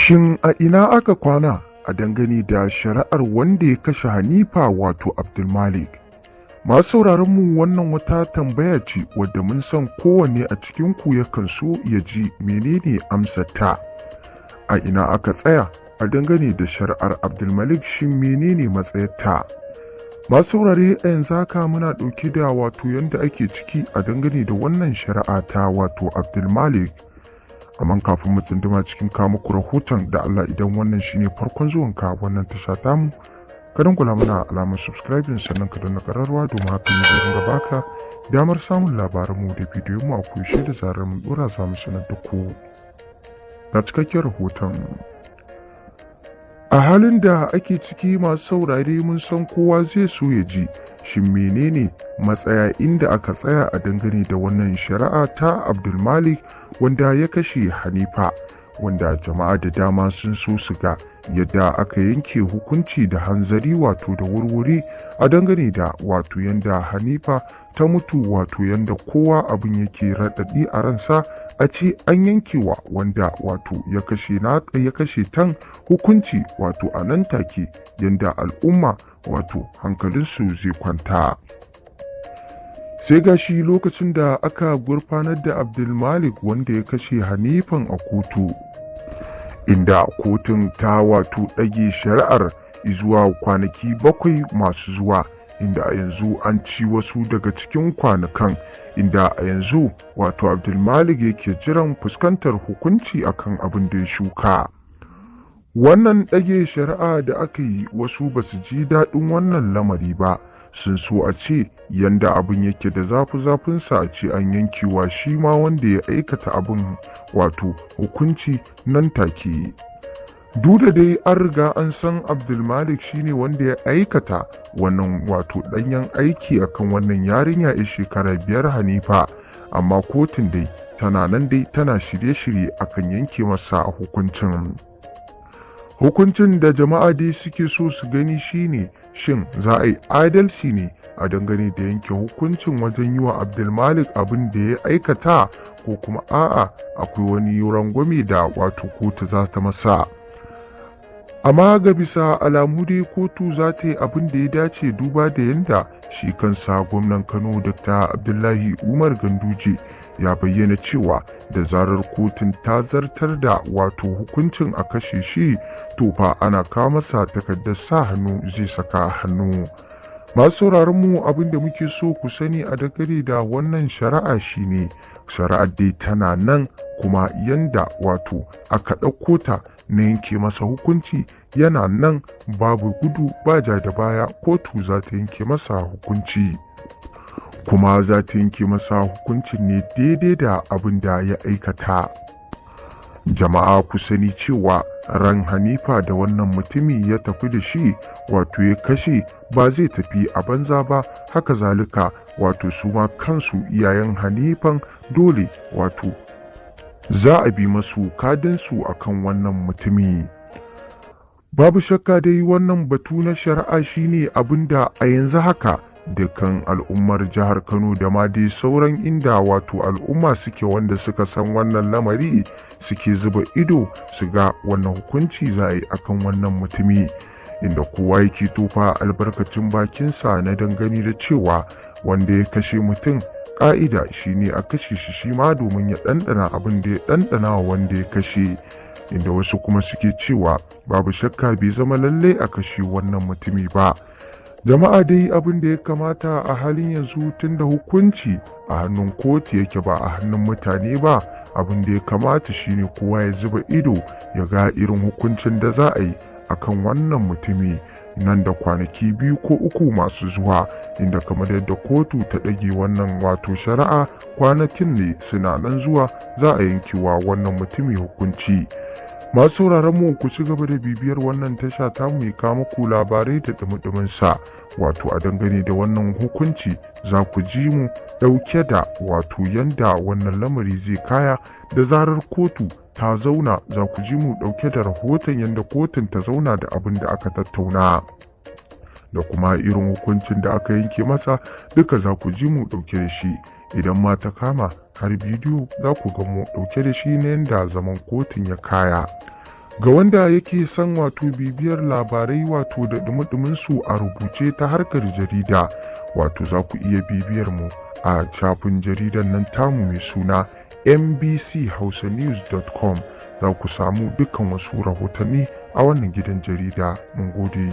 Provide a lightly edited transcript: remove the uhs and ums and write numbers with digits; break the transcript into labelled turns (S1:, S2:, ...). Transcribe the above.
S1: Shin a ina aka kwana a dangane da shari'ar wanda ya kashe Hanifa, wato Abdulmalik? Masu sauraron mu, wannan wata tambaya ce wadda mun san kowanne a cikin ku yakan so ya ji menene amsar ta. A ina aka tsaya a dangane da shari'ar Abdulmalik, shin menene matsayarta? Masu saurare, a yanzu haka muna ɗauke da wato yanda ake ciki a dangane da wannan shari'a ta wato Abdulmalik. Amma kafin mu tsunduma cikin kawo muku rahoton, da Allah idan wannan shine farkon zuwanka wannan tasha tamu, ka dangwala mana alamar subscribing, sannan ka danna kararrawa, domin hakan ne zai dinga baka damar samun labaranmu da bidiyon mu a koyaushe. Da zarar mun dora, za mu sanar da ku. Ga cikakken rahoton. A halin da ake ciki, masu saurare, mun san kowa zai so ya ji shin menene matsaya inda aka tsaya a dangane da wannan shari'a ta Abdulmalik wanda ya kashe Hanifa, wanda jama'a da dama sun so su ga yadda aka yanke hukunci da hanzari, wato da wurwuri, a dangane da wato yanda Hanifa ta mutu, wato yanda kowa abin yake raɗaɗi a ransa a ce an yankewa wanda wato ya kashe na ya kashe tan hukunci, wato a nan take, yanda al'umma wato hankalinsu zai kwanta. Sai gashi lokacin da aka gurfanar da Abdulmalik wanda ya kashe Hanifan a kotu, inda kotun ta wato ɗage shari'ar zuwa kwanaki 7 masu zuwa, inda a yanzu an ci wasu daga cikin kwanakan, inda a yanzu wato Abdulmalik yake jiran fuskantar hukunci akan abin da ya shuka. Wannan ɗage shari'a da aka yi, wasu ba su ji daɗin wannan lamari ba. Sun so a ce yanda abin yake da zafi-zafinsa, a ce an yankewa shi ma wanda ya aikata abin wato hukunci nan take. Duk da dai an riga an san Abdulmalik shine wanda ya aikata wannan wato ɗanyen aiki akan wannan yarinya ya shekara 5, Hanifa, amma kotun dai tana nan dai tana shirye-shirye akan yanke masa hukuncin. Hukuncin da jama'a dai suke so su gani shine, shin za a yi adalci ne a dangane da yanke hukuncin wajen yi wa Abdulmalik abin da ya aikata, ko kuma a'a, akwai wani rangwame da wato kotu za ta masa? Amma ga bisa alamu dai kotu za ta yi abin da ya dace, duba da yanda shi kansa gwamnan Kano, Dr. Abdullahi Umar Ganduje, ya bayyana cewa da zarar kotun ta zartar da wato hukuncin a kashe shi, to fa ana kawo masa takardar sa hannu zai saka hannu. Masu sauraron mu, abin da muke so ku sani a dangane da wannan shari'a shine, shari'ar dai tana nan, kuma yanda wato aka ɗauko ta na yanke masa hukunci yana nan, babu gudu ba ja da baya. Kotu za ta yanke masa hukunci, kuma za ta yanke masa hukuncin ne daidai da abin da ya aikata. Jama'a, ku sani cewa ran Hanifa da wannan mutumi ya tafi da shi, wato ya kashe, ba zai tafi a banza ba. Haka zalika wato su ma kansu iyayen Hanifan, dole wato za a bi masu kadinsu akan wannan mutumi. Babu shakka dai wannan batu na shari'a shine abin da a yanzu haka dukkan al'ummar jihar Kano da ma dai sauran inda wato al'umma suke, wanda suka san wannan lamari, suke zuba ido su ga wannan hukunci za a yi akan wannan mutumi, inda kowa yake tofa albarkacin bakinsa na dangane da cewa wanda ya kashe mutum, ƙa'ida shine a kashe shi shi ma, domin ya ɗanɗana abin da ya ɗanɗana wa wanda ya kashe, inda wasu kuma suke cewa babu shakka bai zama lallai a kashe wannan mutumi ba. Jama'a dai, abin da ya kamata a halin yanzu, tunda hukunci a hannun kotu yake ba a hannun mutane ba, abin da ya kamata shine kowa ya zuba ido ya ga irin hukuncin da za a yi akan wannan mutumi nan da kwanaki 2 ko 3 masu zuwa, inda kamar yadda kotu ta ɗage wannan wato shari'a, kwanakin ne suna nan zuwa za a yankewa wannan mutumi hukunci. Masu sauraron mu, ku ci gaba da bibiyar wannan tasha ta mu kawo muku labarai da dumi sa, wato a dangane da wannan hukunci. Za ku ji mu ɗauke da wato yanda wannan lamari zai kaya. Da zarar kotu ta zauna, za ku ji mu ɗauke da rahoton yanda kotun ta zauna da abin da aka tattauna da kuma irin hukuncin da aka yanke masa. Duka za ku ji mu ɗauke da shi. Idan ma ta kama har bidiyo, za ku ga mu ɗauke da shi na yanda zaman kotun ya kaya. Ga wanda yake son wato bibiyar labarai wato da dumi su a rubuce ta harkar jarida, wato za ku iya bibiyar mu a shafin jaridar nan tamu mai suna mbchausanews.com. Za ku samu dukkan wasu rahotanni a wannan gidan jarida. Mun gode.